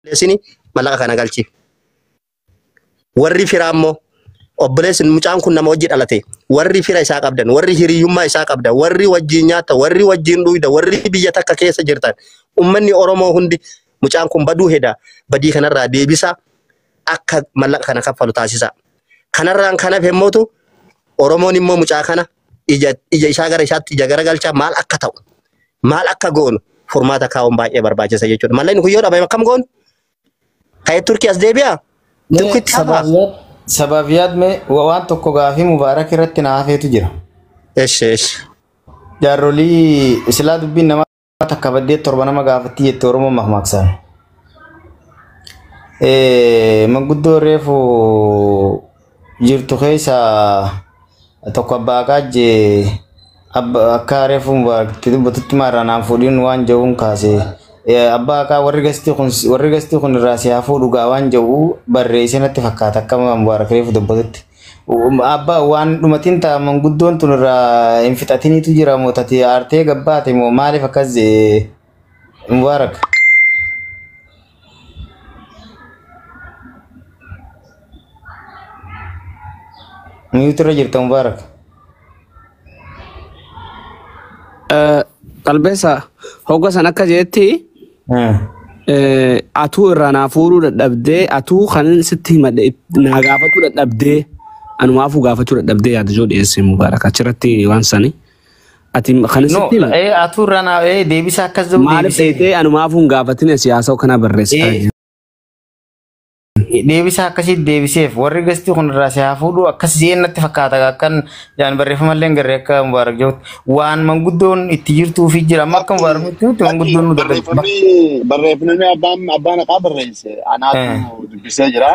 Obboleessini mallaqa kana galchi. Warri firaa immoo obboleessin mucaan kun nama hojii dhalate, warri fira isaa qabdan, warri hiriyyummaa isaa qabdan, warri wajjin nyaata, warri wajjin dhuyda, warri biyya takka keessa jirtan, ummanni Oromoo hundi mucaan kun baduu heda, badii kanarraa deebisa, akka mallaqa kana kaffalu taasisa. Kanarraan kan hafe immootu Oromoon immoo mucaa kana ija ija isaa gara isaatti ija garagalcha, maal akka ta'u, maal akka goonu furmaata kaa'uun baay'ee barbaachisa jechuudha. Mallaqni kun yoo dhabame akkam goonu? Ka'ee Turkii as deebi'aa? Turkiitti hafaa? Sabaaf yaadme waan tokko gaafii Mubaarak irratti na hafeetu jira. Eshi eshi. Jaarrolii islaa dubbiin nama takka baddee torba nama gaafatti jette Oromoo mahmaaksaan. Manguddoo reefu jirtu keessa tokko abbaa qaajjee akka reefu Mubaarak dubbatutti maarraa naan fuudhin waan jedhuun kaase. Abbaa haqaa warri gastii kun irraa si hafuu dhugaa waan jedhu barreessee natti fakkaata akka Mubaarak reefu dubbatutti. Abbaa waan dhumatiin ta'a, manguddoon tun irraa hin fixatiniitu jira moo tati aartee gabbaate moo maaliif akkas jee Mubaarak? Mute irra jirta, Mubaarak. Qalbeessa, hogga san akka jeetti atuu irraa naa fuudhuu dadhabdee, atuu kan sitti himadhe naa gaafatuu dadhabdee, anumaafuu gaafachuu dadhabdee yaada joo dhiyeesse Mubaarak achirratti waan sani. Ati kan No, sitti hima. Atuu irraa naa deebisa akkas jedhu Maaliif deebisee. dheetee anumaafuu hin gaafatin siyaasa kana barreessitaa jiru. Deebisa akkasii deebiseef warri gastii kun irraa si haa fuudhu akkas jeen natti fakkaata, akkan jaan barreeffamallee hin garree akka Mubaarak jedhutti waan manguddoon itti jirtuu fi jira. Amma akka Mubaarak nutti himutti manguddoon nu dadhabde. Barreeffamni abbaan haqaa barreesse anaatu dubbisee jira.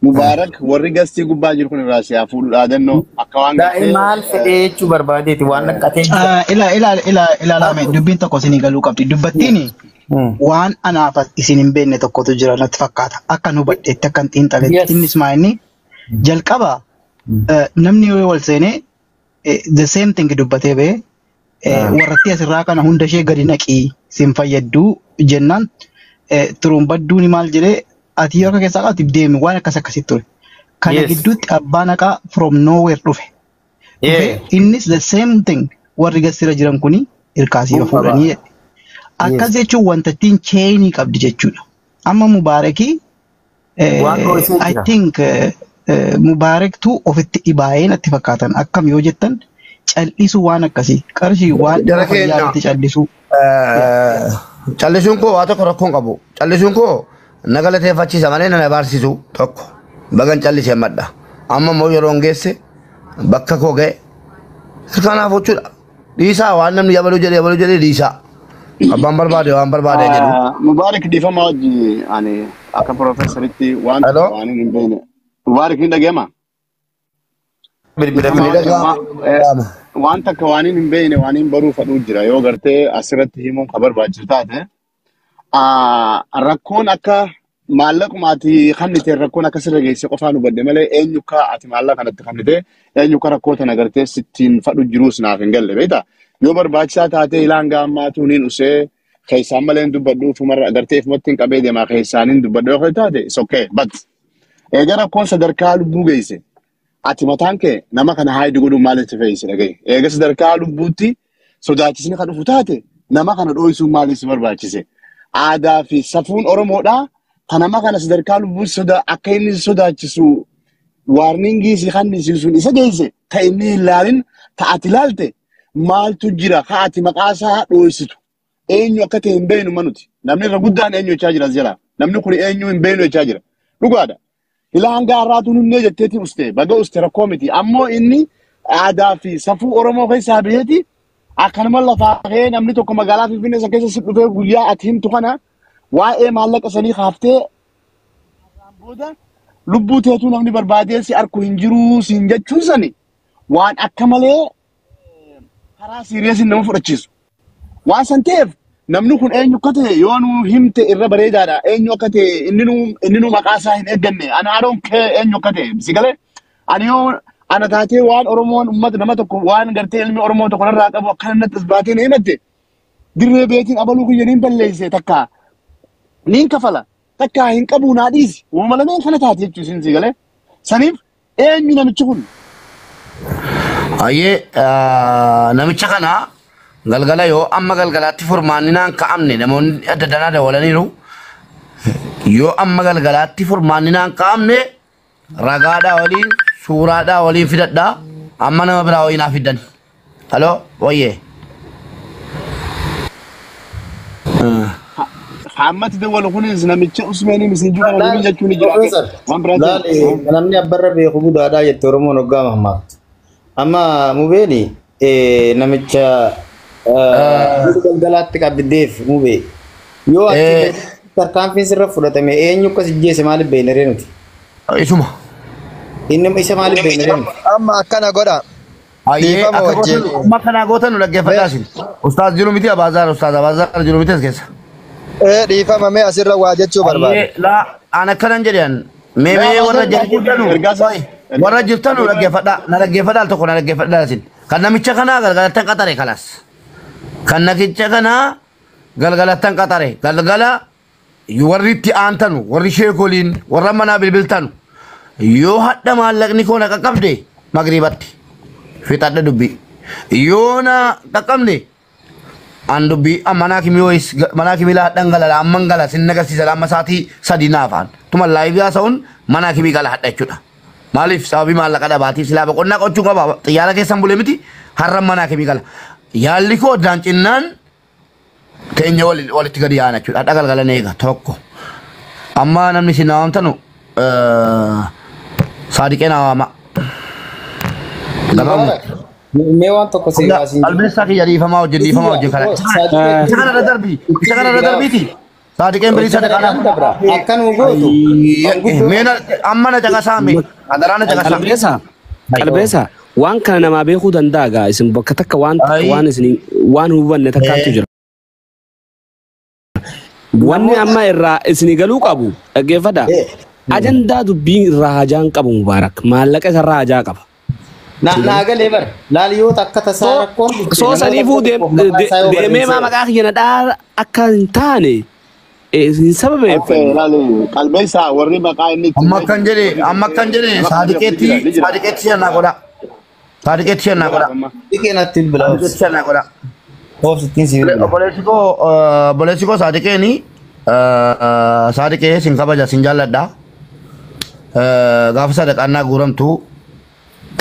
Mubaarak warri gastii gubbaa jiru kun irraa si haa fuudhu dhaadannoo akka waan Daa'im maal fedhee jechuu barbaadeeti waan dhaqqatee jira. Ila ila ila ilaalame, dubbiin tokko isinii galuu qabdi. Dubbattiin waan anaaf isin hin beekne tokkotu jira natti fakkaata. Akka nu hubadheetti, akka hin xiinxaletti. Innis maa, inni jalqaba namni yoo wal seenee the same thing dubbatee ba'ee warratti asirraa kana hunda ishee gadi naqii sin fayyaddu jennaan, turumbadduun maal jedhee, ati yoo akka keessaa qabdi deemi, waan akkas akkasitti ture. Kana gidduutti abbaan haqaa from nowhere dhufe. Dhufe innis the same thing, warri gasira jiran kuni hirkaasii fuudhanii jedhe. Akkas jechuun wanta ittiin chainii qabdi jechuudha. Amma Mubaarakii Waan dho'isee I jira. think Mubaaraktu ofitti dhibaa'ee natti fakkaatan, akkam yoo jettan callisuu waan akkasii qarshii waan Jara dhibba fayyaa keenya irratti callisuu. Callisuun koo waa tokko rakkoo hin qabu. Callisuun koo na galateeffachiisa malee na abaarsisu tokko. Bagan callisee madda. Amma immoo yeroo hin geesse bakka koo ga'e. Kanaaf jechuudha. Dhiisaa, waan namni yabaluu jedhee yabaluu jedhee dhiisaa. Abbaan barbaade waan barbaade jedhu. Mubaarak, dhiifama wajji, ani akka profeesaritti waan Hello? waan hin beekne. Mubaarak, ni dhaga'ama? Bilbila Dhiifama Ni wajji dhaga'ama. Dhaga'ama. Waan takka waan hin beekne waan hin baruu fadhuu jira yoo gartee asirratti himuun ka barbaachisu taate. Rakkoon akka maallaquma ati kannite rakkoon akka sirra geesse qofaan hubadhe malee eenyu akka ati maallaqa kanatti kannite, eenyu akka rakkoo tana gartee sittiin fadhu jiruus naaf hin galle, beektaa? Yoo barbaachisaa taate ilaan gaammaatu niin usee keessaan malee hin dubbadhu, ufumarra gartee ifumatti hin qabee deemaa keessaan hin dubbadhu yoo taate, it's okay, but eega rakkoon sadarkaa lubbuu geesse, ati mataan kee nama kana haayidi godhuun maaliif si fe'ise dhagaye? Eega sadarkaa lubbuutti sodaachisni kan dhufu taate, nama kana dho'isuun maaliif si barbaachise? Aadaa fi safuun Oromoodhaa kan nama kana sadarkaa lubbuu soda akka inni sodaachisu warningii si kannisiisuun isa geesse ka inni hin laalin ta ati laalte maaltu jira ka ati maqaa isaa dho'isitu? Eenyu akka ta'e hin beeknu manuti. Namni irra guddaan eenyu jechaa jira as jala. Namni kun eenyu hin beeknu jechaa jira. Dhugaadha. Ilaa hanga har'aatu nunnee jetteeti uste, baga uste, rakkoo miti. Ammoo inni aadaa fi safuu Oromoo keessaa baheeti akkanuma lafaa ka'ee namni tokko magaalaa Finfinnee san keessa si dhufee guyyaa ati himtu kana waa'ee maallaqa sanii kaaftee booda lubbuu teetuu namni barbaadee si arku hin jiruu siin jechuun sani waan akka malee karaa seriousiin nama fudhachiisu. Waan san ta'eef namni kun eenyu akka ta'e yoo nu himte irra bareedaadha. Eenyu akka ta'e inni nu maqaa isaa hin eegganne. Ana adoon kee eenyu akka ta'e si galee, ani yoo ana taatee waan Oromoon uummata nama tokko waan gartee ilmi Oromoo tokko narraa qabu akkana natti as baatee na himatte, dirree beetiin abaluu kiyya niin balleesse, takka niin kafala. Takka hin qabu naa dhiisi. Uumama lameen kana taate jechuun isin si galee. Saniif eenyu namichi kun? Ayyee namicha kana galgala yoo amma galgalaatti furmaanni naan ka'amne namoonni adda addaa dawalaniiru. Yoo amma galgalaatti furmaanni naan ka'amne ragaadhaa waliin suuraadhaa waliin fidadhaa amma nama biraa wayii naa fiddan. Haloo wayyee. Hammati dawwalu kunis namicha Usmeenii misinjuu kana waliin jechuun ni jira. Waan biraatti. Namni abbarra beeku budaadhaa jette Oromoon hoggaa mammaaktu. Amma mubeeni namicha galgalaatti qabdeef mubee yoo achi tarkaanfiin sirra fudhatame eenyu akkas ijjeese maaliif beekna ree nuti? Isuma. Inni isa maaliif beekna ree nuti? Amma akkana godha. Ayyee akka gootan amma kana gootan nu dhaggeeffadhaa isin. Ustaaz jiru miti Abaazaar Ustaaz Abaazaar jiru miti as keessa. Dhiifama mee asirra waa jechuu barbaade. Laa an akkanan jedhan mee mee warra jirtanu warra jirtanu dhaggeeffadhaa na dhaggeeffadhaa al tokko na dhaggeeffadhaa isin. Kan namicha kanaa galgalattan qaxare kalas. Kan namicha kanaa galgalattan qaxare galgala warri itti aantanu warri sheekoliin warra manaa bilbiltanu yoo hadha maallaqni koo na qaqqabde magriibatti fixadha dubbii yoo na qaqqabne an dubbii manaa kimi wayis manaa kimi laa dhangalala amman gala sin nagarsiisa amma saatii sadii naafaan tuma laayivii haasa'uun manaa kimi gala hadha jechuudha. Maaliif sababii maallaqa dhabaatiif silaa boqonnaa qochuu qaba xiyyaara keessan bulee miti har'a manaa kimi gala. Yaalli koo addaan cinnaan teenya walitti gadi yaana jechuudha. Hadha galgala eega tokko. Amma namni isin waamtanu saadiqee na waama. Mee waan tokko si waasin. Albeessaa kiyya dhiifamaa wajjin dhiifamaa wajjin kana. Isa kanarra darbii isa kanarra darbiiti. Saadiqeen birii sadaqaa naaf. Akkanuma gootu. Mee amma na caqasaa mee adaraa na caqasaa. Qalbeessaa qalbeessaa waan kana namaa beekuu danda'a gaa isin bakka takka waan waan isin waan hubanne takkaatu jira. Wanni amma irraa isin galuu qabu dhaggeeffadha. Ajandaa dubbii irraa hajaan qabu Mubaarak maallaqa isarraa hajaa qaba. Naa galee bar laal yoo takka tasaa rakkoon Soo saniifuu deemee maa maqaa kiyya na dhaa akka hin taane hin sababeeffanne. Qalbeessaa warri maqaa inni Amma akkan jedhe amma akkan jedhe saadiqeetti saadiqeetti shannaa godha. Saadiqeetti shannaa godha. Dhiqee natti bilbila. Saadiqeetti shannaa godha. Oofsittiin si bilbila. Obboleessi koo obboleessi koo saadiqeeni saadiqee sin kabaja sin jaalladha. Gaafa sadaqaan naa guuramtu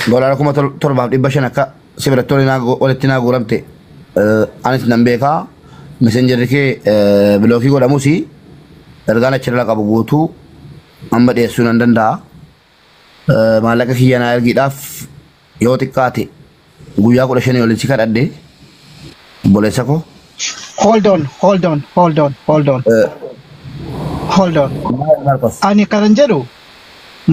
$7,500 akka si biratti walitti naa guuramte anis nan beekaa messenjerri kee bilookii godhamus ergaan achirra qabu guutuu amma dhiyeessuu nan danda'a. Maallaqa kiyya naa ergiidhaaf yoo xiqqaate guyyaa 15 waliin si kadhadhe obboleessa koo. Hold on, hold on, hold on, hold on. Hold on. Ani kanan jedhu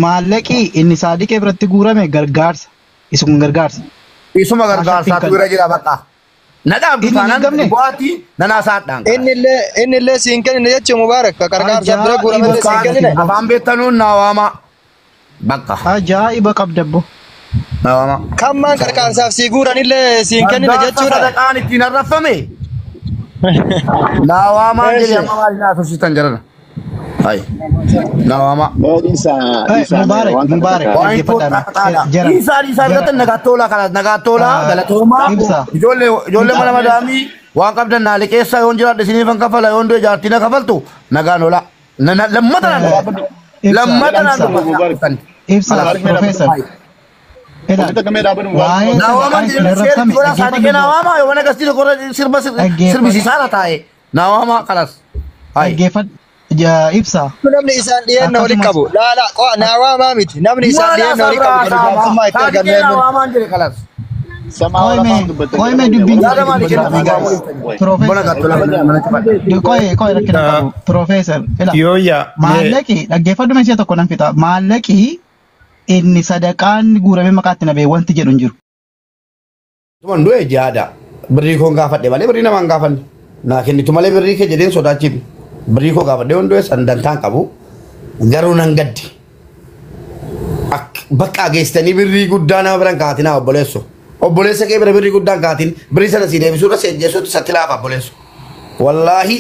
maallaqi inni saadiqee biratti guurame gargaarsa. Isuma gargaarsa. Isuma gargaarsaatu bira jira bakka. Nadhaaf taanaan bu'aati nanaa saadhaan. Inni illee siin kennine jechuun Mubaarak gargaarsa bira guurame illee siin kennine. Afaan beektanuun naa waama. Bakka. Ajaa'iba qabdabbo. Naa waama. Kammaan gargaarsaaf sii guuran illee siin kennine jechuudha. Sadaqaan ittiin arrafame. Naa waamaa jedhee amma maal naa tursiisan jarana. Hai. Naa waamaa. Mubaarak Mubaarak dhaggeeffadhaa. Isaa isaa argatan nagaattoolaa kana nagaattoolaa galatoomaa. Ijoollee ijoollee mana madaamii waan qabdan naa liqeessaa yoon jiraadhe isiniifan kafala yoon du'e jaartii na kafaltu nagaan oola. Lammata naan dubbadhu. Lammata naan dubbadhu. Ibsa Profeesar. Naa waamaa seerri godhaa saadiqee naa waamaa yoo mana gastii tokko sirba sirbisiisaadha taa'e naa waamaa kalas. Dhaggeeffadhu. Ibsa. Namni isaan dhiyeenya waliin qabu. Laala naa waamaa miti. Namni isaan dhiyeenya waliin qabu. Gargaartummaa itti argannee Naa waamaan jedhe kalas. Qo'ime dubbiin Qo'e qo'e rakkina qabu. Profeesar. Maallaqi dhaggeeffadhu meeshaa tokko nan fixa. Maallaqi inni sadaqaan guuramee maqaatti nabee wanti jedhu hin jiru. Tuman du'e jihaadha. Birrii koon gaafadhe malee birrii namaan gaafanne. Naa kennitu malee birrii kee jedheen sodaachifne. Birrii koo gaafadhe yoon du'e san dantaan qabu. Garuu nan gaddi. Bakka geessitanii birrii guddaa nama biran kaatinaa obboleessu. Obboleessa kee bira birrii guddaan kaatin birrii sana si deebisuu irra si ajjeesuutti satti laafa obboleessu. Wallaahi.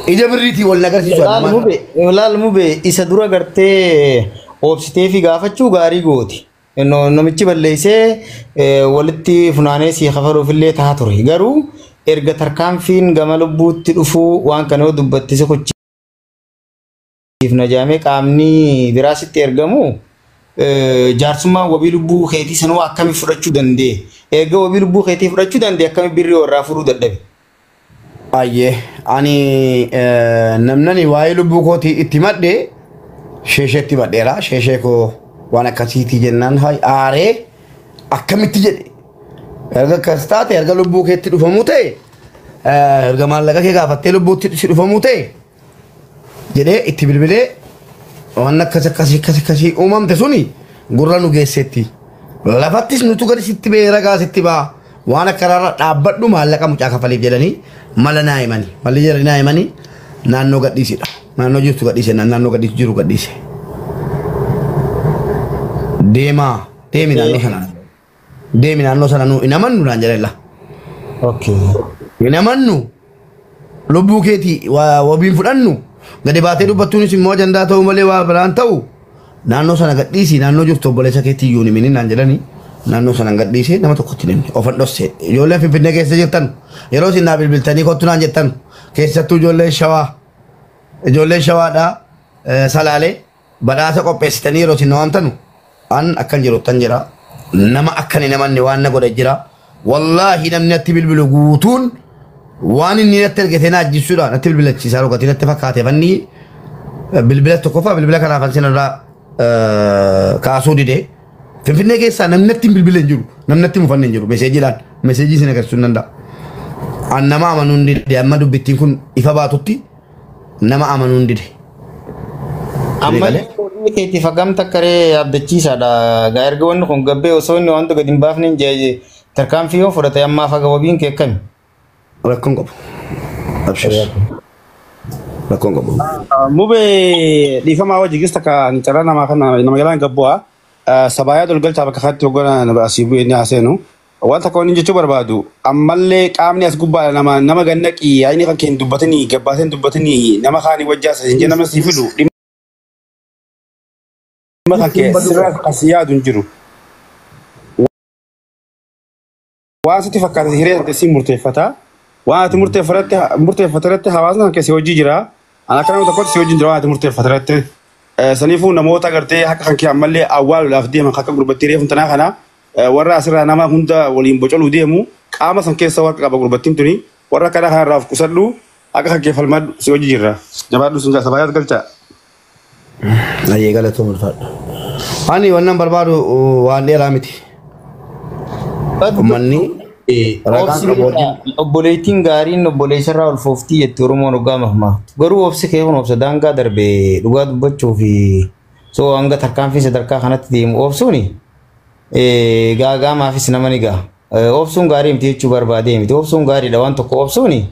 Ija birriitii wal nagarsiisu. Laal mube isa dura gartee oobsitee fi gaafachuu gaarii gooti. Namichi balleessee walitti funaanee si kafaluuf illee tahaa ture. Garuu erga tarkaanfiin gama lubbuutti dhufuu waan kana yoo dubbatte si kuchiif najaamee qaamni biraa sitti ergamu jaarsummaan wabii lubbuu keetii sanuu akkami fudhachuu danda'e? Erga wabii lubbuu keetii fudhachuu danda'e akkami birrii warraa furuu dadhabe? Ayyee ani namnani waa'ee lubbuu kootii itti madde sheesheetti maddeera. Sheeshee koo waan akkasiitii jennaan aaree akkamitti jedhe. Erga akkas taate erga lubbuu keetti dhufamuu ta'e erga maallaqa kee gaafattee lubbuutti si dhufamuu ta'e jedhee itti bilbilee waan akkas akkasii akkas akkasii uumamte suni gurra nu geessetti. Lafattis nutu gadi sitti ba'ee ragaa sitti ba'a. Waan akkanarra dhaabbadhu maallaqa mucaa kafaliif jedhanii mala naa himanii. Malli jedhanii naa himanii naannoo gadhiisidha. Naannoo jirtu gadhiise naannoo gadhiisu jiru gadhiise. Deemaa deemi naannoo sana. Deemi naannoo sana nu hin amannu naan jedhella. Hin amannu lubbuu keetii wabiin fudhannu gadi baatee dubbattuunis immoo ajandaa ta'uu malee waa biraan ta'u naannoo sana gadhiisi naannoo jirtu obboleessa keetii iyyuu hin himini naan jedhanii naannoo sana gadhiisee nama tokkotti hin himne ofan dhosse. Ijoolleen Finfinnee keessa jirtan yeroo isin naa bilbiltanii kottu naan jettan keessattuu ijoolleen shawaa ijoolleen shawaadhaa salaalee badhaasa qopheessitanii yeroo isin na waamtanu an akkan jiruttan jira nama akkan hin amanne waan na godhe jira. Wallaahi namni natti bilbilu guutuun waan inni natti ergate na ajjisuudha natti bilbilachiisaa dhugaatii natti fakkaate fanni bilbila tokkoffaa bilbila kanaaf an sinarraa kaasuu dide. Finfinnee keessaa namni natti hin bilbile hin jiru namni natti mufanne hin jiru meseejiidhaan meseejii isin agarsiisuu hin danda'a. An nama amanuu hin dide amma dubbittiin kun ifa baatutti nama amanuu hin dide. Amma keetiif hagam takka ree abdachiisaadha. Gaa erga wanni kun gabbee osoo inni wanta gadi hin baafne hin jee tarkaanfii yoo fudhate ammaaf haga wabiin kee akkami? Rakkoon qabu. Abshir. Rakkoon qabu. Mube dhiifamaa wajji gista ka carraa namaa kana nama jalaan gabbu'a. Sabaayaa dolgalchaa bakka kanatti hoggana asii bu'ee inni haaseenu. Waan takka wanni jechuu barbaadu ammallee qaamni as gubbaadha nama nama gannaqii yaa'inni kan kee hin dubbatinii gabbaasee hin dubbatinii nama kaanii wajjaasa hin jee nama sii fidu dhimma kan kee sirraa as yaadu hin jiru. Waan sitti fakkaate hiree ta'e siin murteeffata. Waan ati murteeffatte hawaasni kan kee si hojii jira. Ani akka nama tokkotti si wajjin jira waan ati murteeffatte. Saniifuu namoota gartee akka kan kee ammallee awwaaluudhaaf deeman akka gurbattii reefu tanaa kana warra asirraa nama hunda waliin bocoluu deemu qaama san keessa warqa qaba gurbattiin tuni warra akkana kanarraa of qusadhu akka kan kee falmadhu si hojii jirra. Jabaadhu sun jaasa baay'ee galcha. Ayyee galatoom ulfaadhu. Ani wannan barbaadu waan dheeraa miti. Uummanni ragaan qabu wajjin. Obboleettiin gaariin obboleessarraa ulfooftii jetti Oromoon hoggaa mahmaatu. Garuu obsi kee kun obsa daangaa darbee dhugaa dubbachuu fi soo hanga tarkaanfii sadarkaa kanatti deemu obsuuni gaagaamaafis nama ni gaha. Obsuun gaarii miti jechuu barbaadee miti. Obsuun gaariidha waan tokko obsuuni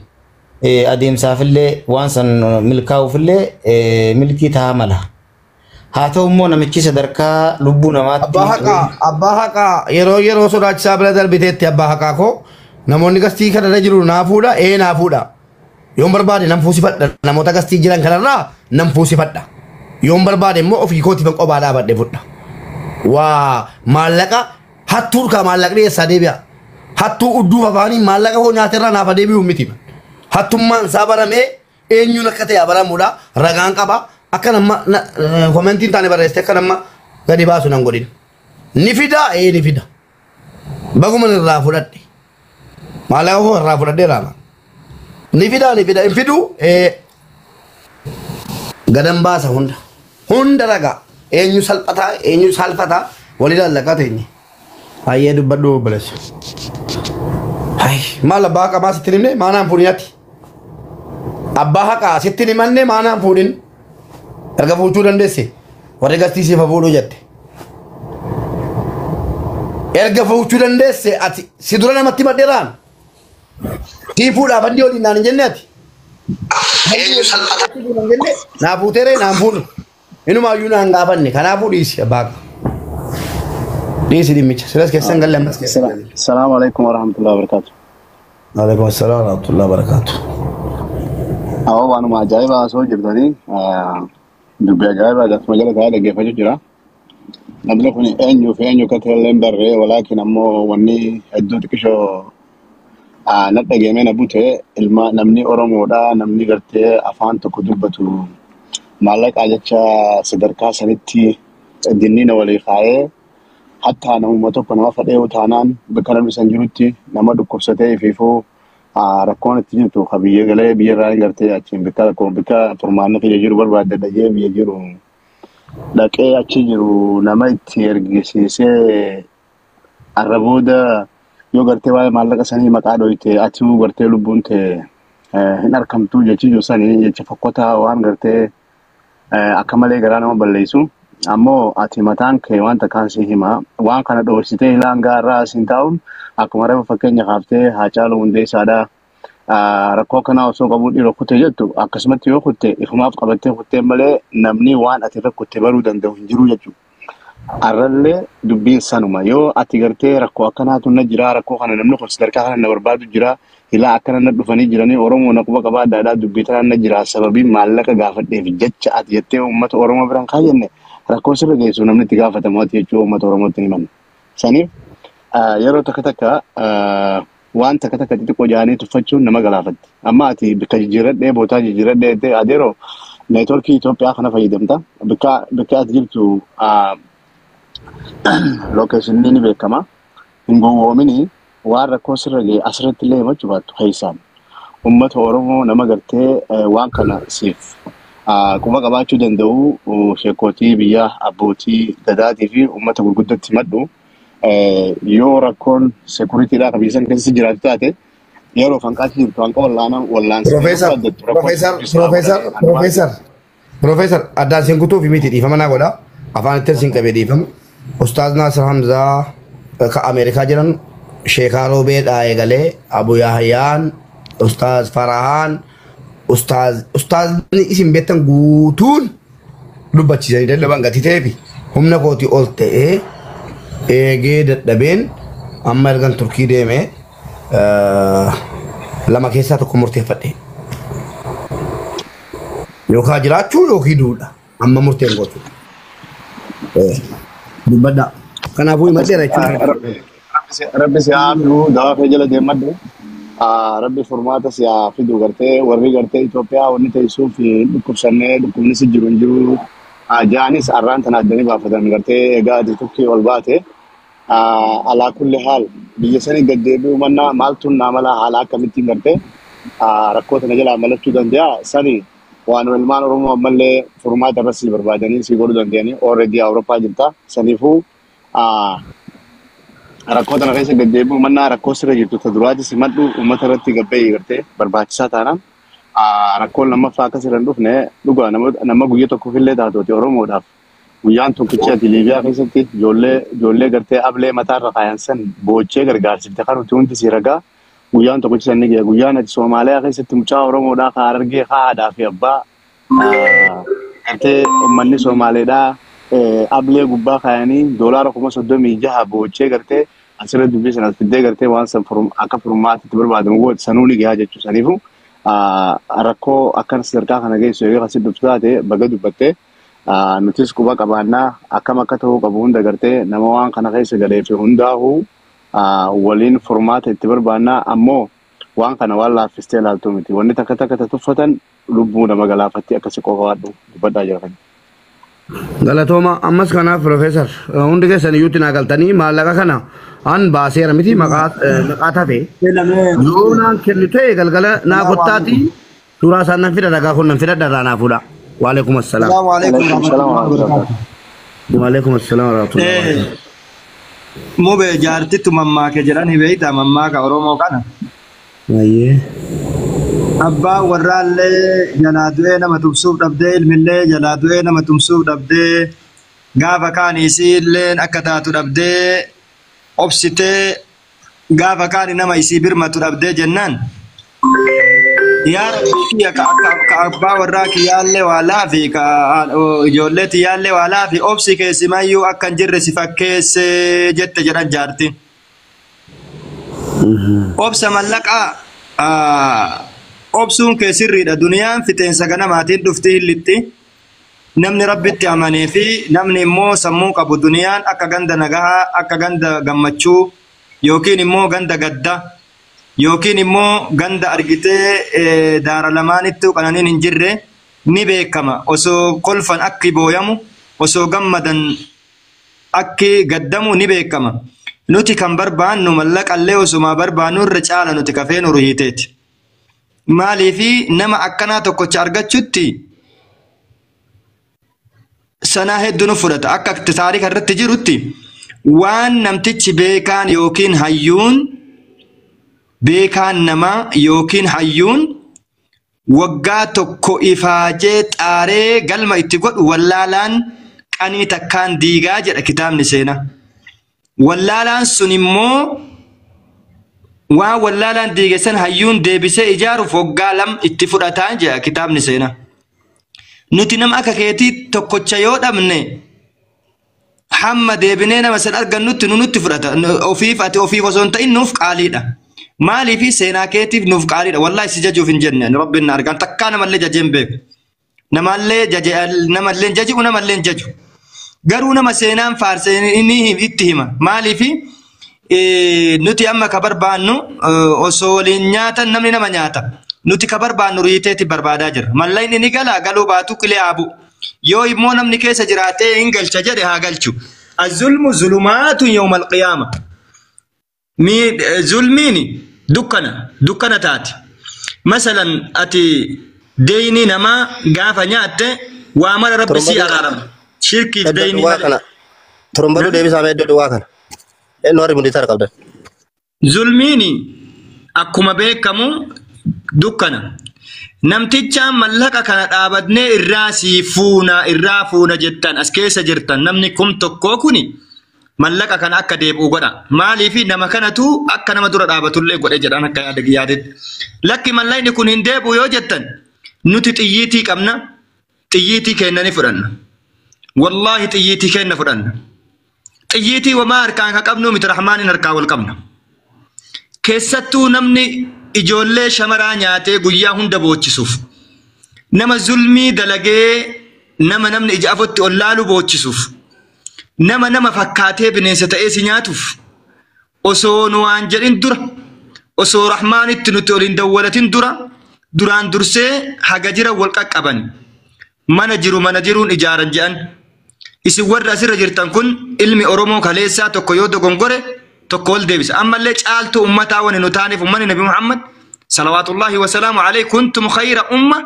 adeemsaafillee waan san milkaa'uufillee milkii ta'a mala. Haa ta'u immoo namichi sadarkaa lubbuu namaatti. Abbaa haqaa yeroo yeroo sodaachisaa bira darbiteetti abbaa haqaa koo namoonni gastii kanarra jiru naa fuudha ee naa fuudha. Yoon barbaade nan fuusifadha namoota gastii jiran kanarraa nan fuusifadha. Yoon barbaade immoo ofii kootiif qophaa dhaabadhe fudha. Waa maallaqa hattuu kaa maallaqni eessaa deebi'a. Hattuu udduuf afaanii maallaqa koo nyaaterraa naaf deebi'u miti. Hattummaan isaa baramee eenyuun akka ta'e baramuudha ragaan qaba. Akka nama komentiin taane barreessite akka nama gadi baasu nan godhin. Ni fida ee ni fida. Baguma irraa fudhadhe. Maallaqa koo irraa fudhadhee raama. Ni fida ni fida hin fidu ee gadan baasa hunda. Hunda ragaa eenyu salphataa eenyu salphataa walii lallaqaa teenye. Hayyee dubbadhu obboleessa. Hay maal abbaa haqaa sitti himne maanaan fuudhinati. Abbaa haqaa sitti himanne maanaan fuudhin. Erga fuuchuu dandeesse warri gastii siif fuudhuu jette. Erga fuuchuu dandeesse ati si dura namatti maddeeraan. Sii fuudhaaf handii waliin naan hin jenne ati. Eenyu salphataa hin jenne naa fuuteeree naan fuudhu. Inumaayyuu naan gaafanne kanaafuu dhiisi abbaa haqaa. Dhiisi dhimmicha silas keessan galle ammas keessan galle. Salaamu alaikum warahmatullahi wabarakatuh. Waalaikum assalam warahmatullahi wabarakatuh. Awwa waanuma ajaa'ibaa osoo jirtanii dubbii ajaa'ibaa akkasuma jala taa'ee dhaggeeffachuu jira. Namni kun eenyuu fi eenyu akka ta'e illee hin barree walaakin ammoo wanni hedduu xiqqishoo na dhageemee na bute ilma namni Oromoodha namni gartee afaan tokko dubbatu maallaqaa jecha sadarkaa sanitti dinniina walii kaa'ee hattaa namuma tokko nama fadhee taanaan bakka namni san jirutti nama dhukkubsatee ifiifuu rakkoon itti jirtu ka biyya galee biyya irraa gartee achiin bikka rakkoo bikka furmaanni fiyya jiru barbaadde dhagee biyya jiru dhaqee achi jiru nama itti ergisiisee arra booda yoo gartee waa'ee maallaqa sanii maqaa dhoyte atuu gartee lubbuun tee hin argamtu jechi jiru sanii jecha fokkotaa waan gartee akka malee garaa nama balleessu. Ammoo ati mataan kee waan takkaan si hima waan kana dhoksitee ilaan gaarraa asiin taa'uun akkuma reefu fakkeenya kaaftee Haacaaluu Hundeessaadha. Rakkoo akkanaa osoo qabuu dhiiroo kutte jettu akkasumatti yoo kutte ifumaaf qabattee kuttee malee namni waan ati irra kutte baruu danda'u hin jiru jechuudha. Arrallee dubbiin sanuma yoo ati gartee rakkoo akkanaatu na jira rakkoo kana namni kun sadarkaa kana na barbaadu jira ilaa akkana na dhufanii jiranii Oromoo na quba qabaa adda addaa dubbii tanaan na jira sababii maallaqa gaafadheef jecha ati jettee uummata Oromoo biraan kaayyenne rakkoo sirra geessu namni itti gaafatamu ati jechuu uummata Oromootti ni himanna. Saniif yeroo takka takka waan takka takka xixiqqoo jaanii tuffachuun nama galaafatti. Amma ati bikka jijjiirradhee bootaa jijjiirradhee jettee adeeroo neetworkii Itoophiyaa kana fayyadamta. Bikka bikka ati jirtu lookeeshinni ni beekama. Hin gowwoomini waan rakkoo sirra ga'e asirratti illee himachuu baattu keessaan. Uummata Oromoo nama gartee waan kana siif quba qabaachuu danda'u sheekootii biyyaa abbootii gadaatii fi uummata gurguddatti himadhu. Yoo rakkoon sekuritiidhaa kan biyya san keessa jiraatu taate yeroo fanqaachi jirtu hanqa wallaana wallaansa yeroo Profeesar, barbaaddattu rakkoon Profeesar, sekuritiidhaa Profeesar, godhanii ani waan Profeesar, Profeesar, addaan siin kutuufi miti dhiifama naa godha. Afaan ittiin siin qabee dhiifama. Ustaaz Naasir Hamzaa ka Ameerikaa jiran Sheekaa Roobeedhaa eegalee Abu Yahyaan, Ustaaz Farahaan, Ustaaz Ustaazni isin beektan guutuun dubbachiisanii dadhaban gatii ta'eefi humna kootii ol ta'ee eegee dadhabeen amma ergan Turkii deeme lama keessaa tokko murteeffadhe. Yookaan jiraachuu yookiin duudha. Amma murteen gootu. Dubbadhaa. Kanaafuu himadheera jechuudha. Rabbi si haa fidu dawaa kee jala deemadhu. Rabbi furmaata si haa fidu gartee warri gartee Itoophiyaa wanni teessuuf dhukkubsannee dhukkubni si jiru hin jiru. Jaanis arraan tana addanii baafatan gartee egaa ati tokki ol baate. Alaa kulli haal biyya sanii gad deebi'uu mannaa maaltu naa mala haala akkamittiin gartee rakkoo tana jalaa malachuu danda'a sani waan ilmaan Oromoo ammallee furmaata irra si barbaadanii si godhuu danda'anii already Awurooppaa jirta saniifuu rakkoo tana keessa gad deebi'uu mannaa rakkoo sirra jirtu ta duraati simadhu uummata irratti gabbayii gartee barbaachisaa taanaan rakkoon lammaffaa akka sirra hin dhufne dhugaa nama guyya tokkoof illee taatuuti Oromoodhaaf. Guyyaan tokkichi ati Liibiyaa keessatti ijoollee ijoollee gartee ablee mataarra kaayan san boochee gargaarsifte kan nuti hundi si ragaa guyyaan tokkichi san ni ga'e guyyaan ati Soomaaliyaa keessatti mucaa Oromoodhaa ka Harargee ka haadhaa fi abbaa gartee uummanni Somaaleedhaa ablee gubbaa kaayanii $36,000 boochee gartee asirra dubbii sana as fiddee gartee waan san akka furmaatitti barbaadamu goote sanuu ni gahaa jechuu saniifu rakkoo akkana sadarkaa kana geessu eegee kasi dhuftu taate baga dubbattee nutis quba qabaannaa akkam akka ta'uu qabu hunda gartee nama waan kana keessa galee fi hundaa'uu waliin furmaata itti barbaannaa ammoo waan kana waan laaffistee ilaaltu miti wanni takka takka ta tuffatan lubbuu nama galaafatti akkasi qofa waadhu dubbadhaa jira kan. Galatooma ammas kanaaf Profeesar hundi keessan iyyuutti naa galtanii maallaqa kana an baaseera miti maqaa maqaa tafe yoo naan kennu ta'e galgala naa kottaati suuraa isaan nan fida ragaa kun nan fidadha irraa naa fuudha. Waalaikum assalaam. Salaamu alaikum Alaikum salaam warahmatullahi warahmatullahi wabarakatuh. Waalaikum assalaam warahmatullahi wabarakatuh. Mube jaartittu mammaake jedhani beeyta mammaaka Oromoo kana. Ayyee. Abbaan warraallee jalaa du'ee nama tumsuuf dhabdee ilmillee jalaa du'ee nama tumsuuf dhabdee gaafa kaan isiilleen akka taatu dhabdee obsitee gaafa kaan nama isii birmatu dhabdee jennaan. Yaa Rabbi kiyya ka akka ka abbaa warraa kiyyaallee waa laafi ka ijoollee tiyyaallee waa laafi obsi keessimayyuu akka hin jirre si fakkeesse jette jedhan jaartiin. Obsa mallaqaa Obsuun kee sirriidha. Duniyaan fixeensa ganamaatiin dhufti hillitti. Namni rabbitti amanee fi namni immoo sammuu qabu duniyaan akka ganda nagahaa, akka ganda gammachuu yookiin immoo ganda gadda yookiin immoo ganda argitee daara lamaanitti qananiin hin jirre ni beekama. Osoo kolfan akki booyamu, osoo gammadan akki gaddamu ni beekama. Nuti kan barbaannu mallaqallee osuma barbaannu irra caala nuti kafee nu ruhiiteeti. Maaliifi nama akkanaa tokkocha argachutti sanaa hedduu nu fudhata. Akka taarika irratti jirutti waan namtichi beekaan yookiin hayyuun beekaan namaa yookiin hayyuun waggaa tokko ifaajee xaaree galma itti godhu wallaalaan qanii takkaan diigaa jedha kitaabni seenaa. Wallaalaan sun immoo waan wallaalaan diige san hayyuun deebisee ijaaruuf waggaa 2 itti fudhataa jedha kitaabni seenaa. Nuti nama akka keetii tokkocha yoo dhabne hamma deebinee nama san argannutti nu nutti fudhata. Ofiif ati ofiif osoo hin ta'in nuuf qaaliidha. Maaliif seenaa keetiif nuuf qaaliidha. Wallaahi si jajuuf hin jenne rabbiin na argaan takkaa namallee jajeen beeku. Namallee namallee jaji'u namallee jaju. Garuu nama seenaan faarsee inni itti hima. Maaliif nuti amma ka barbaannu osoo waliin nyaatan namni nama nyaata. Nuti ka barbaannu riiteetti barbaadaa jirra. Mallaqni ni gala galuu baatu qilee haa bu'u. Yoo immoo namni keessa jiraatee hin galcha jedhe haa galchu. Azulmu zulumaatu yawmal qiyaama. Zulmiin dukkana taati. Masalan ati deeyni namaa gaafa nyaatte waa mara rabbi si araarama. Shirkiif deeyni malee. Turumbaduu deebisaa mee iddoo duwwaa kana. Eenyu warri mudhiisaa qabdan? Zulmiin akkuma beekamu dukkana. Namticha mallaqa kana dhaabannee irraa sii fuuna irraa fuuna jettan as keessa jirtan namni kum tokkoo kuni mallaqa kana akka deebi'u godha. Maaliif nama kanatu akka nama dura dhaabatullee godhe jedhan akka yaadetti. Lakki mallaqni kun hin deebi'u yoo jettan nuti xiyyiitii qabna xiyyiitii kenna ni fudhanna. Wallaahi xiyyiitii kenna fudhanna. Xiyyiitii wamaa harkaan kan qabnu miti rahmaaniin harkaa wal qabna. Keessattuu namni ijoollee shamaraa nyaatee guyyaa hunda boochisuuf nama zulmii dalagee nama namni ija afotti ol laalu boochisuuf nama nama fakkaatee bineensa ta'ee si nyaatuuf osoo nu waan jedhin dura osoo rahmaanitti nuti ol hin dawwalatin dura duraan dursee haga jira wal qaqqaban mana jiru mana jiruun ijaaran jedhan isin warri asirra jirtan kun ilmi Oromoo kaleessaa tokko yoo dogongore tokko ol deebisa. Ammallee caaltuu ummataa wani nu taaneef ummanni Nabi Muhammad salawaatullahi wasalaamu alayhi kuntum khayra umma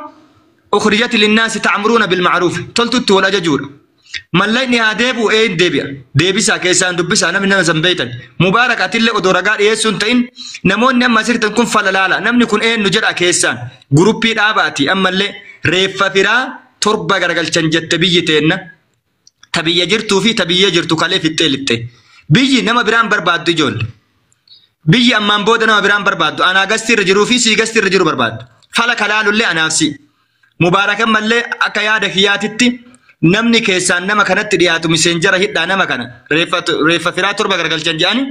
ukhrijat linnaasi ta'muruuna bilma'ruuf toltutti wal ajajuudha. Mallaqni haa deebi'u een deebi'a. Deebisaa keessaan dubbisaa namni nama san beektan. Mubaarak atillee odoo ragaa dhiyeessuu hin ta'in namoonni amma asirtan kun falalaala namni kun eenyu jedha keessaan guruppii dhaabaati ammallee reeffa firaa 7 garagalchan jette biyyi teenna. Tabiyya jirtuu fi tabiyya jirtu kalee fixxee lixxe. Biyyi nama biraan barbaaddu ijoolle. Biyyi ammaan booda nama biraan barbaaddu. Anaa gasti irra jiruu fi sii gasti irra jiru barbaaddu. Fala kalaalullee anaaf si. Mubaarakan mallee akka yaada kiyyaatitti namni keessaan nama kanatti dhiyaatu miseenjara hidhaa nama kana reeffa firaa 7 garagalchan jedhani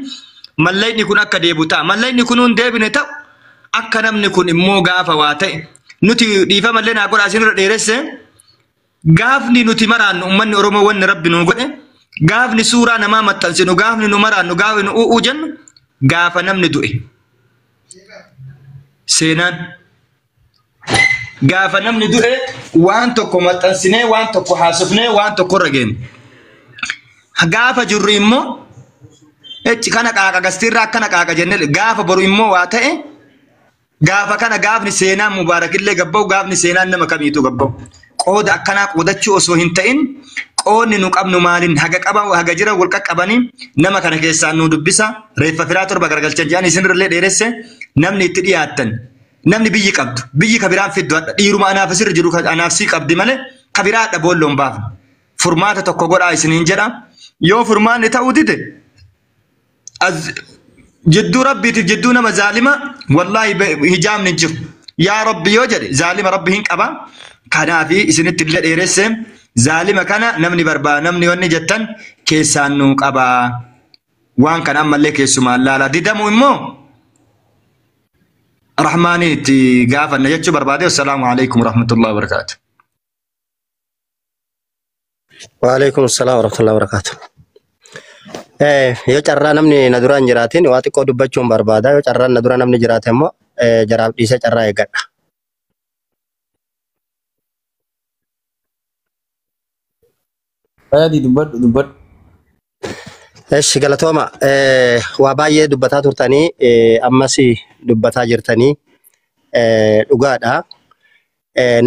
mallaqni kun akka deebu ta'a. Mallaqni kun hin deebine ta'u akka namni kun immoo gaafa waa ta'e nuti dhiifamallee naa godhaa isinirra dheeresse gaafni nuti maraannu ummanni Oromoo wanni rabbi nuu godhe gaafni suuraa namaa maxxansinu gaafni nu maraannu gaafni nu u'uu jennu gaafa namni du'e seenaan gaafa namni du'e waan tokko maxxansinee waan tokko haasofnee waan tokko irra geenne gaafa jirru immoo echi kana qaaqa gastiirraa akkana qaaqa jennee gaafa boru immoo waa ta'e gaafa kana gaafni seenaan mubaarakillee gabba'u gaafni seenaan nama kamiitu gabba'u. Qooda akkanaa qoodachuu osoo hin ta'in qoodni nu qabnu maaliin haga qaban haga jiran wal qaqqabanii nama kana keessaan nu dubbisa reeffa firaa 7 garagalchan jedhan isinirrallee dheeresse namni itti dhiyaattan namni biyyi qabdu biyyi ka biraan fiddu hadha dhiiruma anaaf asirra jiru anaaf sii qabdi malee ka biraa hadha boolloon baafne furmaata tokko godhaa isiniin jedha yoo furmaanni ta'uu dide jidduu rabbiitiif jidduu nama zaalima wallaahi hijaabni hin jiru yaa rabbi yoo jedhe zaalima rabbi hin qaba. Kanaafi isinitti illee dheeresse zaalima kana namni barbaada namni wanni jettan keessaan nu qaba. Waan kana ammallee keessumaan laala. Didamu immoo Rahmaanii itti gaafanna jechuu barbaade. Assalaamu alaikum warahmatullahi wabarakaatu. Waalaikum salaam warahmatullahi wabarakatuh. Yoo carraa namni na duraan jiraatin waa xiqqoo dubbachuun barbaada. Yoo carraan na dura namni jiraate immoo jaraaf dhiisee carraa eeggadha. Fayyadii dubbadhu dubbadhu. Eshi galatooma, waa baay'ee dubbataa turtanii, ammas dubbataa jirtanii, dhugaadha.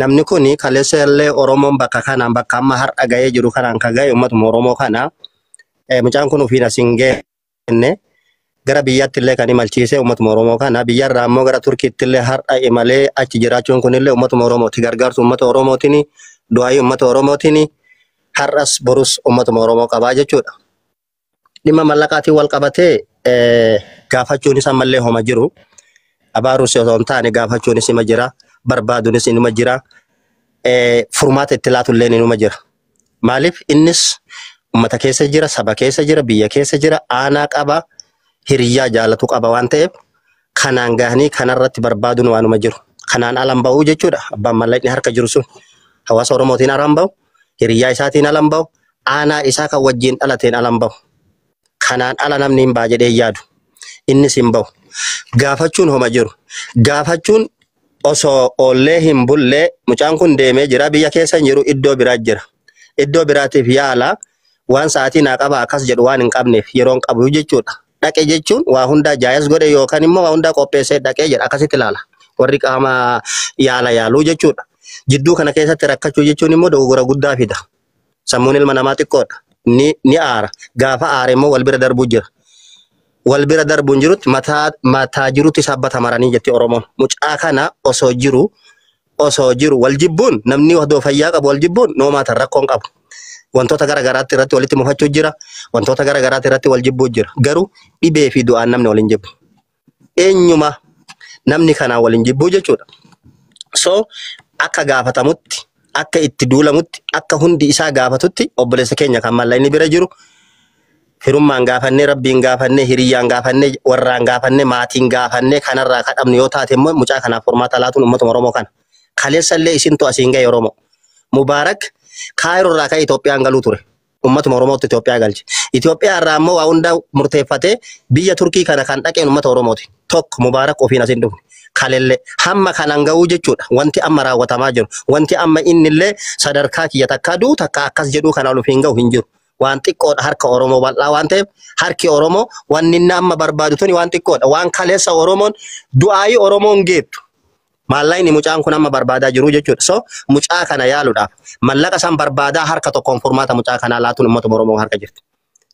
Namni kun kaleessa illee Oromoon bakka kanaan bakka amma har'a ga'ee jiru kanaan kan ga'e uummatuma Oromoo kana. Mucaan kun ofiin as hin geenne, gara biyyaatti illee kan imalchiise uummatuma Oromoo kana. Biyyarraa immoo gara Turkiitti illee har'a imalee achi jiraachuun kun illee uummatuma Oromooti. Gargaarsa uummata Oromootiin, du'aayii uummata Oromootiin har'as borus uummatuma Oromoo qabaa jechuudha. Dhimma mallaqaatiin wal qabatee gaafachuunis ammallee homa jiru. Abaarus osoo hin taane gaafachuunis ima jira. Barbaaduunis inuma jira. Furmaata itti laatullee inuma jira. Maaliif innis uummata keessa jira, saba keessa jira, biyya keessa jira, aanaa qaba, hiriyyaa jaalatu qaba waan ta'eef kanaan gahanii kanarratti barbaaduun waanuma jiru. Kanaan alan bahuu jechuudha. Abbaan mallaqni harka jiru sun hawaasa Oromootiin alan bahu, hiriyyaa isaatiin alan bahu, aanaa isaa kan wajjin dhalateen alan bahu. Kanaan ala namni hin ba'a jedhee yaadu. Innis hin bahu. Gaafachuun homa jiru. Gaafachuun osoo oollee hin bullee mucaan kun deemee jira, biyya keessa hin jiru, iddoo biraa jira. Iddoo biraatiif yaala waan sa'aatii naa qaba akkas jedhu waan hin qabneef yeroo hin qabu jechuudha. Dhaqe jechuun waa hundaa jaayas godhe yookaan immoo waa hundaa qopheessee dhaqee jedha, akkasitti ilaala. Warri qaama yaala yaaluu jechuudha. Jidduu kana keessatti rakkachuu jechuun immoo dogoggora guddaa fida. Sammuun ilma namaa xiqqoodha. Ni aara. Gaafa aare immoo wal bira darbuu jira. Wal bira darbuun jirutti mataa mataa jirutti sabbata maranii jetti Oromoon. Mucaa kana osoo jiru wal jibbuun, namni odoo fayyaa qabu wal jibbuun noomaatan rakkoon qabu. Wantoota gara garaatti irratti walitti mufachuu jira. Wantoota gara garaatti irratti wal jibbuu jira. Garuu dhibee fi du'aan namni wal hin jibbu. Eenyuma namni kanaan wal hin jibbuu jechuudha. So akka gaafatamutti, akka itti duulamutti, akka hundi isaa gaafatutti obboleessa keenya kan mallaqni bira jiru firummaan gaafannee, rabbiin gaafannee, hiriyyaan gaafannee, warraan gaafannee, maatiin gaafannee kanarraa kadhabnu yoo taate immoo mucaa kanaaf furmaata laatuun uummatuma Oromoo kana. Kaleessa illee isintu asiin ga'e Oromoo. Mubaarak Kaayiroo irraa ka'ee Itoophiyaan galuu ture. Uummatuma Oromootti Itoophiyaa galche. Itoophiyaa irraa immoo waa hunda murteeffatee biyya Turkii kana kan dhaqeen uummata Oromooti. Tokko Mubaarak ofiin asiin dhufne. Kalellee hamma kanaan ga'uu jechuudha. Wanti amma raawwatamaa jiru. Wanti amma innillee sadarkaa kiyya takkaa du'u takka akkas jedhuu kanaan ofiin ga'u hin jiru. Waan xiqqoodha harka Oromoo bal'aa waan ta'eef harki Oromoo wanni inni amma barbaadu tuni waan xiqqoodha. Waan kaleessa Oromoon du'aayii Oromoon geettu. Maallaqni mucaan kun amma barbaadaa jiru jechuudha. So mucaa kana yaaluudhaaf mallaqa san barbaadaa harka tokkoon furmaata mucaa kanaa laatuun uummata Oromoo harka jirti.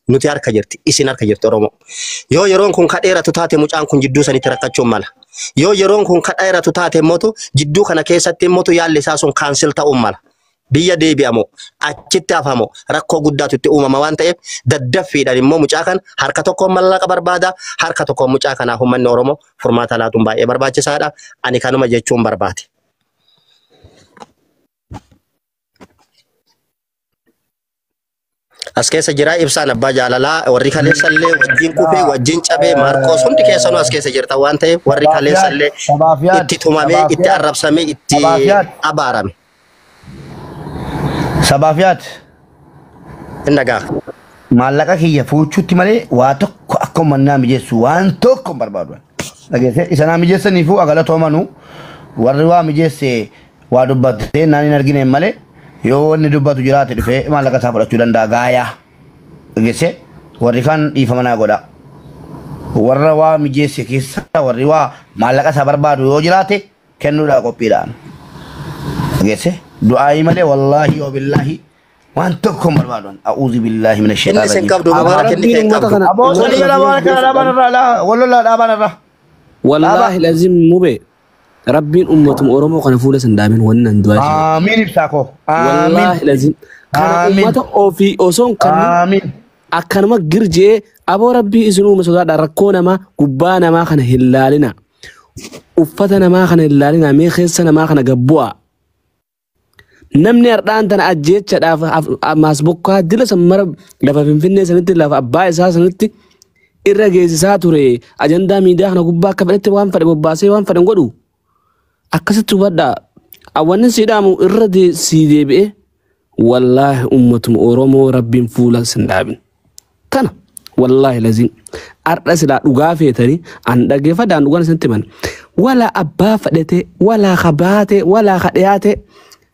Nuti harka jirti, isin harka jirti Oromoo. Yoo yeroon kun kadheeratu taate mucaan kun jidduu sanitti rakkachuun mala. Yoo yeroon kun kadheeratu taate immoo jidduu kana keessatti immoo yaalli isaa sun kaansil ta'uun mala. Biyya deebi'amoo achitti hafamoo rakkoo guddaatu itti uumama waan ta'eef daddaffiidhaan immoo mucaa kana harka tokkoon mallaqa barbaada, harka tokkoon mucaa kanaaf uummanni Oromoo furmaata laatuun baay'ee barbaachisaadha. Ani kanuma jechuun barbaade. As keessa jira ibsaan abbaa jaalalaa, warri kaleessa illee wajjin kufee wajjin cabee Maarqoos hundi keessanuu as keessa jirta waan ta'eef warri kaleessa illee itti tumamee itti arrabsamee itti abaarame. Sabaaf yaad. Inni dhagaa. Maallaqa kiyya fuuchuutti malee waa tokko akka uummanni naa mijeessu waan tokko hin barbaadu. Dhageessee isa naa mijeessaniifuu agalatoomanuu warri waa mijeesse waa dubbattee naan hin argine malee yoo wanni dubbatu jiraate dhufee maallaqa isaa fudhachuu danda'a gaayaa. Dhageessee warri kaan dhiifama naa godha. Warra waa mijeesse keessa warri waa maallaqa isaa barbaadu yoo jiraate kennuudhaa qophiidhaan. Dhageessee du'aayii malee wallaahi yoo billaahi waan tokko hin barbaadu. A'uudhu billaahi mina Inni isin qabdu Mubaarak inni kee qabdu. Aboo walii dhaabaan kana dhaabaan irraa laa wallolaa dhaabaan irraa. Wallaahi lazim mube rabbiin ummatuma Oromoo kana fuula san daabin wanni nan du'aa jiru. Aamiin ibsaa koo. Aamiin. Wallaahi lazim kana Aamiin. ummata ofii osoo hin kennin Aamiin. akkanuma girjee aboo rabbii isin uume sodaadha, rakkoo namaa gubbaa namaa kana hin laalina. Uffata namaa kana hin laalina, mee keessa namaa kana gabbu'a. Namni har'aan tana ajjeechaadhaaf maas bokkaa dila san mara lafa Finfinnee sanitti lafa abbaa isaa sanitti Irra geessisaa ture ajandaa miidiyaa kana gubbaa akka fedhetti waan fedhe bobbaasee waan fedhe godhu akkasitti hubadhaa. Awwanni si dhaamu irra sii deebi'ee wallaahi ummatuma Oromoo Rabbiin fuula sin dhaabin. Tana wallaahi laziin har'a silaa dhugaa feetanii an dhaggeeffadhaan dhugaan isinitti himan. Walaa abbaa fedhate walaa kabaate walaa kadhiyaate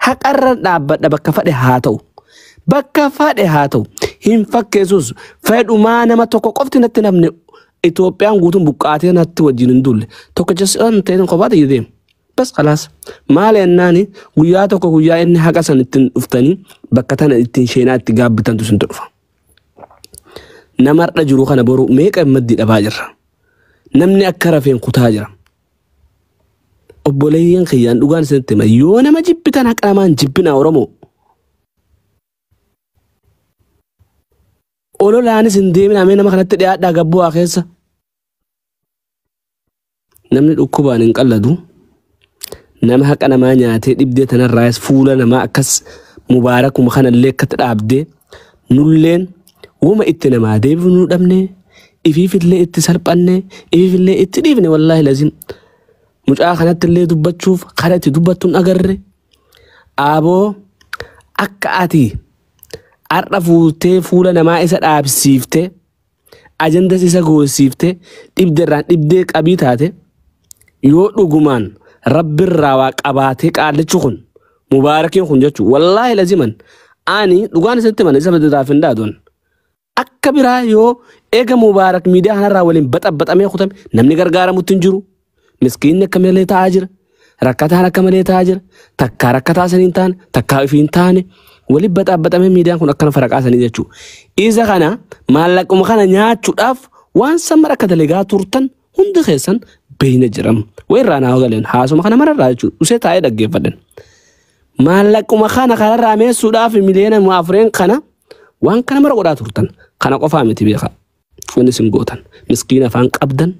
haqarra dhaabbadha bakka fedhe haa ta'u. Bakka fedhe haa ta'u hin fakkeessus fedhumaa nama tokko qofti natti namni Itoophiyaan guutuun buqqaatee natti wajjin hin dulle tokkicha si'an ta'e kophaa ta'e deema. Bas khalaas maal ennaani guyyaa tokko guyyaa inni haqa san ittiin dhuftanii bakka tana ittiin sheenaa itti gaabbitantu isintu dhufa. Nama har'a jiru kana boru meeqa maddii dhabaa jirra. Namni akka rafeen kutaa jira. Obboleeyyan kiyyaan dhugaan isinitti hima yoo nama jibbitan haqa namaan jibbina Oromoo. Ololaanis hin deemin amee nama kanatti dhiyaadhaa gabbu'aa keessa. Namni dhukkubaan hin qalladu. Nama haqa namaa nyaatee dhibdee tanarraas fuula namaa akkas mubaarakuma kanallee akkatti dhaabdee nulleen wama itti namaa deebifnu dhabne ifiifillee itti salphanne ifiifillee itti dhiifne wallaahi lazim. Mucaa kanatti illee dubbachuuf kara itti dubbattuun agarre aaboo akka ati har'a fuutee fuula namaa isa dhaabsiiftee ajandas isa goosiiftee dhibdeerraan dhibdee qabii taate yoo dhugumaan rabbirraa waa qabaatee qaallichi kun mubaarakiin kun jechuun wallaahi laziman ani dhugaan isatti mana isa baddaaf hin daadon akka biraa yoo eega mubaarak miidiyaa kanarraa waliin baxabbaxamee kutame namni gargaaramutti hin jiru miskiinni akka malee taa'aa jira rakkataan akka malee taa'aa jira takkaa rakkataa sanii hin taane takkaa ifii hin taane waliin baxabbaxamee miidiyaan kun akkana faraqaa sanii jechuudha. Isa kana maallaquma kana nyaachuudhaaf waan san mara akka dalagaa turtan hundi keessan beeyna jiram. Weerraa naa galeen haasuma kana mararraa jechuudha. Usee taa'ee dhaggeeffadhan. Maallaquma kana kanarraa meessuudhaaf miliyoona 4 kana waan kana mara godhaa turtan. Kana qofaa miti beekaa. Wanni isin gootan. Miskiina afaan qabdan.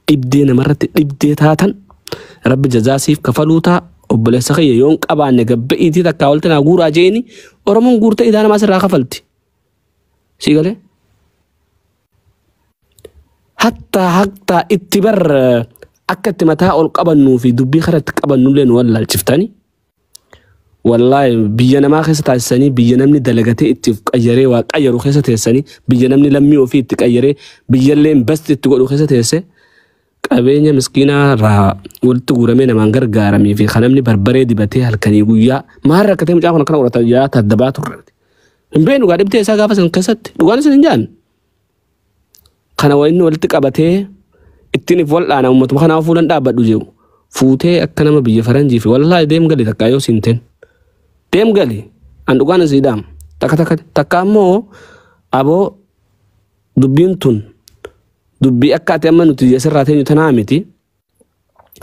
Dhibdee namarratti dhibdee taatan. Rabbi jazaasiif kafaluu ta'a. Obboleessa kiyya yoon qabaanne gabba'iitii takkaa walitti naa guuraa jeeni Oromoon guurtee idaa namaa sirraa kafalti. Sii galee? Hattaa hattaa itti bar akka itti mataa ol qabannuu fi dubbii karaa itti qabannullee nu wallaalchiftani. Wallaahi biyya namaa keessa taasisanii biyya namni dalagatee itti qayyaree waa qayyaru keessa teessanii biyya namni lammii ofii itti qayyaree biyyallee invest itti godhu keessa teesse qabeenya miskiinaa irraa walitti guuramee namaan gargaaramee fi kan namni barbaree dibatee halkanii guyyaa maal rakkatee mucaan kun akkana godhata yaa taddabaa turre. Hin beeknu gaa dhibdee isaa gaafa san keessatti dhugaan isin hin jaan. Kana inni walitti qabatee ittiin if wal'aana uummatuma kanaaf fuulan dhaabbadhu jedhu fuutee akka nama biyya faranjii fi wallaahi deem gali takkaa yoo siin deem gali an dhugaan isii dhaam takka takka takka ammoo aboo dubbiin tun dubbii akka ati amma nuti asirraa teenyu tanaa miti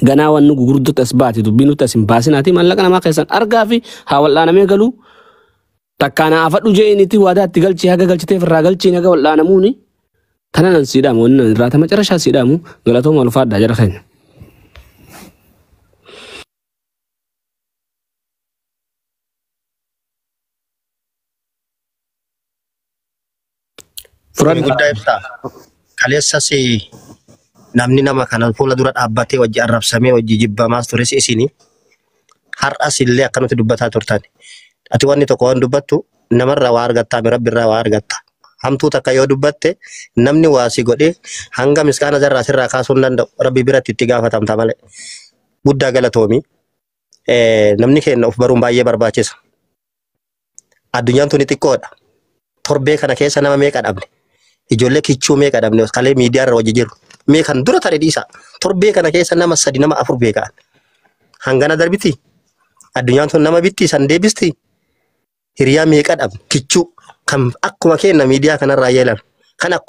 ganaa waan nu gurguddootti as baati dubbii nuti as hin baasinaati maallaqa namaa keessan argaa fi haa wal'aanamee galuu takkaa naa afadhu je'initti waadaa itti galchii haga galchiteef irraa galchiin haga wal'aanamuuni tana nan sii dhaamu wanni nan irraa tama carashaa sii dhaamu galatooma ulfaadhaa jara keenya. Kuni guddaa ibsaa. Kaleessas namni nama kana fuula dura dhaabbatee wajji arrabsamee wajji jibbamaas tures isini har'as illee akkanatti dubbataa turtan. Ati wanni tokko waan dubbattu namarraa waa argattaa mi rabbirraa waa argatta. Hamtuu takka yoo dubbatte namni waa si godhee hanga miskaana zarraa sirraa kaasuu hin danda'u rabbi biratti itti gaafatamta malee. Guddaa galatoomi. Namni keenya of baruun baay'ee barbaachisa. Addunyaan tuni xiqqoodha. Torbee kana keessa nama meeqa dhabne? Ijoollee kichuu meeqa dhabne? Kalee miidiyaa irra hojii jiru. Mee kan dura tare dhiisa. Torbee kana keessa nama sadi nama afur beekaan. Hangana darbiti. Addunyaan tun nama bitti san deebisti. Hiriyaa meeqa dhabne? Kichuu kan akkuma keenya miidiyaa kanarraa yeelan. Kan akkuma